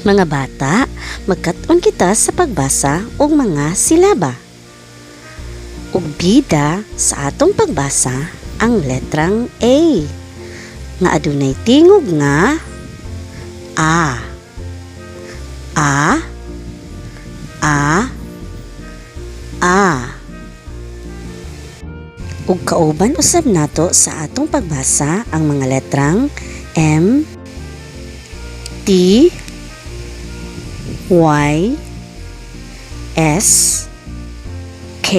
Mga bata, magkat-on kita sa pagbasa og mga silaba. Ug bida sa atong pagbasa ang letrang A nga adunay tingog nga A. A, A, A. Ug kauban usab nato sa atong pagbasa ang mga letrang M, T, Y, S, K,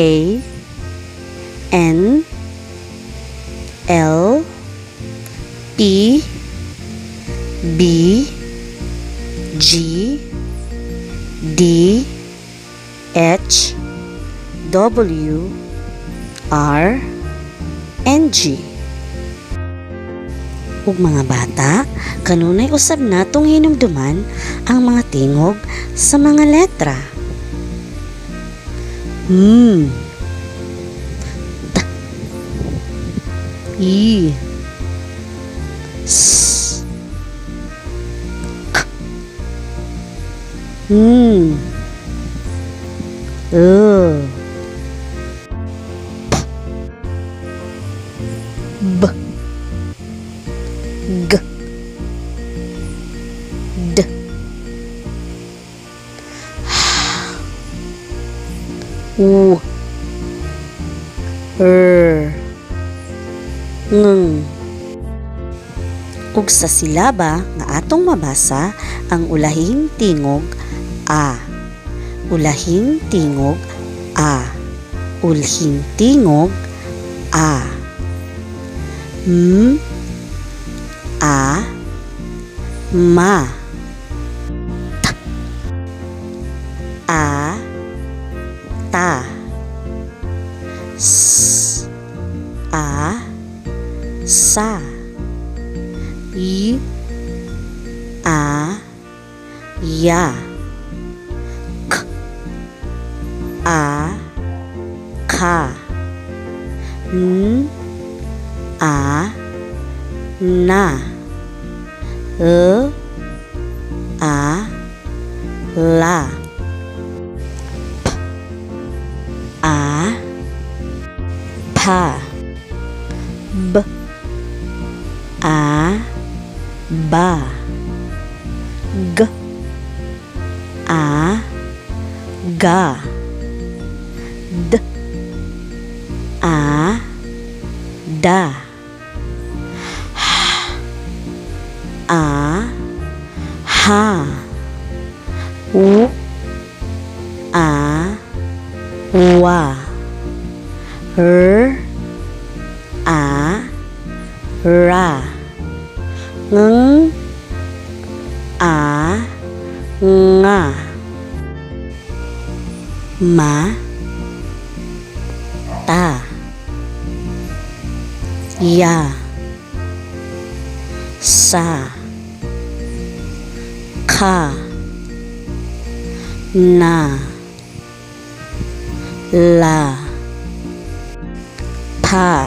N, L, P, B, G, D, H, W, R, and G. Ug mga bata, kanunay usab natong hinumduman ang mga tingog sa mga letra. M, T, I, S, K, N, L, P, B, G, D, H, U, R, Ng. Ug sa silaba nga atong mabasa ang ulahing tingog A. Ulahing tingog A. Ulhing tingog A. M, A, ma. T, A, ta. S, A, sa. Y, A, ya. K, A, ka. N, A, na. L, A, la. P, A, pa. B, A, ba. G, A, ga. D, A, da. H, A, ha. U, A, wa. R, A, ra. Ng, A, nga. Ma, ta. Ya, sa. Ka, na. La, pa.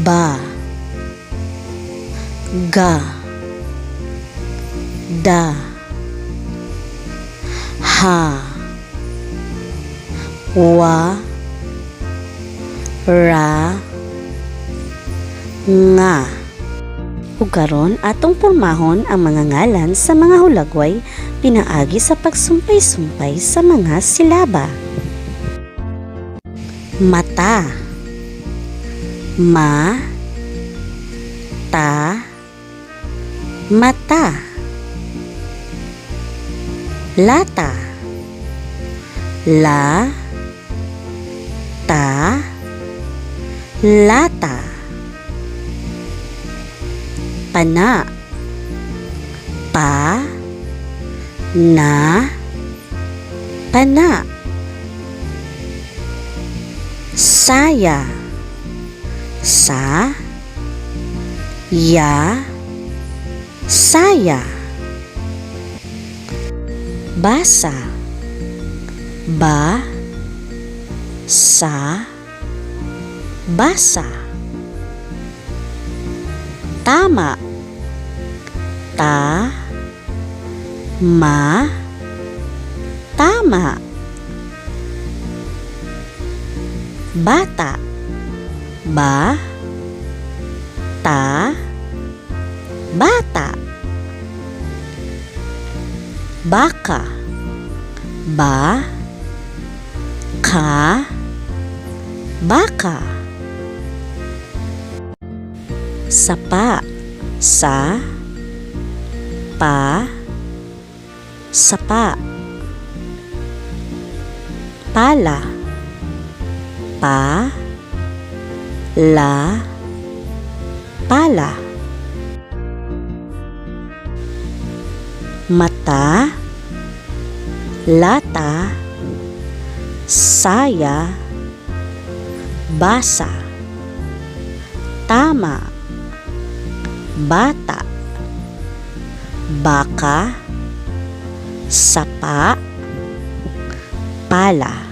Ba, ga. Da, ha. Wa, ra, nga. Ug karon atong pormahon ang mga ngalan sa mga hulagway pinaagi sa pagsumpay-sumpay sa mga silaba. Mata. Ma, ta, mata. Lata. La, ta, lata. Pana. Pa, na, pana. Saya. Sa, ya, saya. Basa. Ba, sa, basa. Tama. Ta, Ma, tama. Bata, ba, ta, bata. Baka, ba, ka, baka. Sapa, sa, pa, sapa. Pala, pa, la, pala. Mata, lata, saya, basa. Tama, bata, baka, sapa, pala.